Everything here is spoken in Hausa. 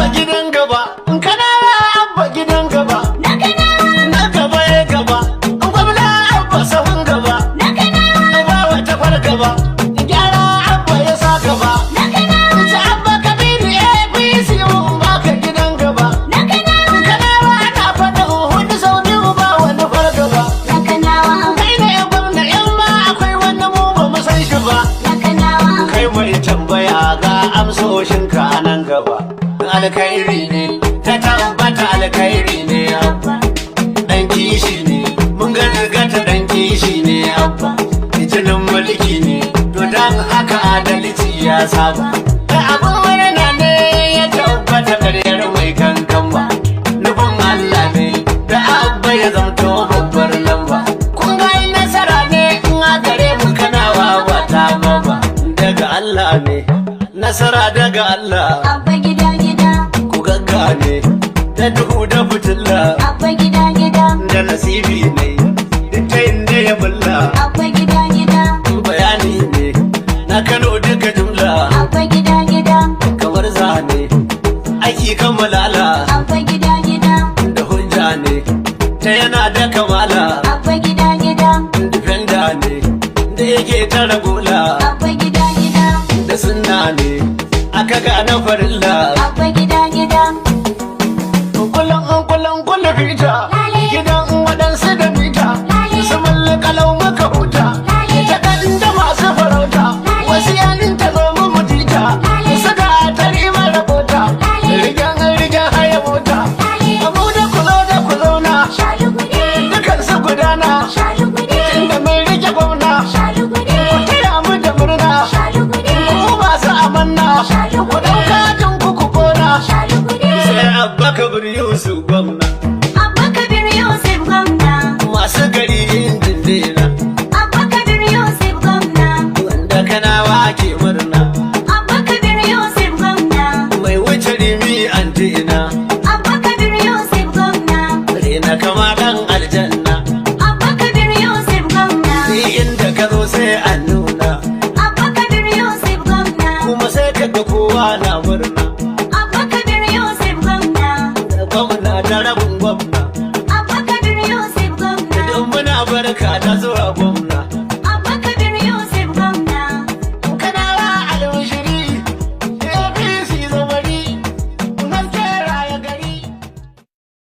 Abba gidan gaba, Kanawa Abba gidan gaba. Na Kanawa. Na gaba ya gaba, gwamna Abba sahun gaba. Na Kanawa. Ba wata fargaba, gyara Abba ya sa gaba. Na Kanawa. Ta Abba Kabiru APC, mun baka gidan gaba. Na Kanawa. Kanawa ana faɗin hudu sau biyu, ba wani fargaba. Na Kanawa. Kai ne gwamna, in ma akwai wani mu ba mu san shi ba. Na Kanawa. Kai mai tambaya, ga amsoshinka a nan gaba. Alkhairi ne ta tabbata, alkhairi ne Abba. Dan kishi ne, mun ga ta dan kishi ne Abba. Jinin mulki ne, to dan haka adalci ya saba. Da abin murna ne ya tabbata, karyar mai kankan ba. Nufin Allah ne da Abba ya zamto babbar lamba. Kun ga nasara ne in a gare mu Kanawa, ba ta ba. Daga Allah ne, nasara daga Allah. Abba gida gida. Ku gaggane da duhu da fitilla. Abba gida gida. Da nasibi ne duk ta inda ya bulla. Abba gida gida. Bayani ne na Kano duka jumla. Abba gida gida. Kamar zane aiki kammalala. Abba gida gida. Da hujja ne ta yana da kamala. Abba gida gida. Defender ne da yake tara gola. Abba gida gida. Da sunna ne aka gane farilla. Abba gida gida. Kullum kullum kullum fita gidan waɗansu da mita su mallakalau muka huta ta kan da masu farauta, wasu yanin ta zo mu mutita suka tari mara bota, rigan rigan haya mota, abu da ku zo da ku zauna. Shalugude. Dukan su gudana. Shalugude. Inda mai rike gwamna. Shalugude. Ku taya mu da murna. Shalugude. Ku masu amanna, ku ɗauka jin ku ku kona. Shalugude. Sai Abba Kabir Yusuf gwamna. Abba Kabir Yusuf gwamna. Masu gari yin dindina. Abba Kabir Yusuf gwamna. Wanda Kanawa ke murna. Abba Kabir Yusuf gwamna. Mai wuce rimi antina. Abba Kabir Yusuf gwamna. Rena kama dan aljanna. Abba Kabir Yusuf gwamna. Ni inda ka zo sai an nuna. Abba Kabir Yusuf gwamna. Kuma sai ka ga kowa na murna. Abba Kabir Yusuf gwamna. Da gwamna da rabin gwamna. Abba Kabir Yusuf gwamna. Idan muna barka da zuwa.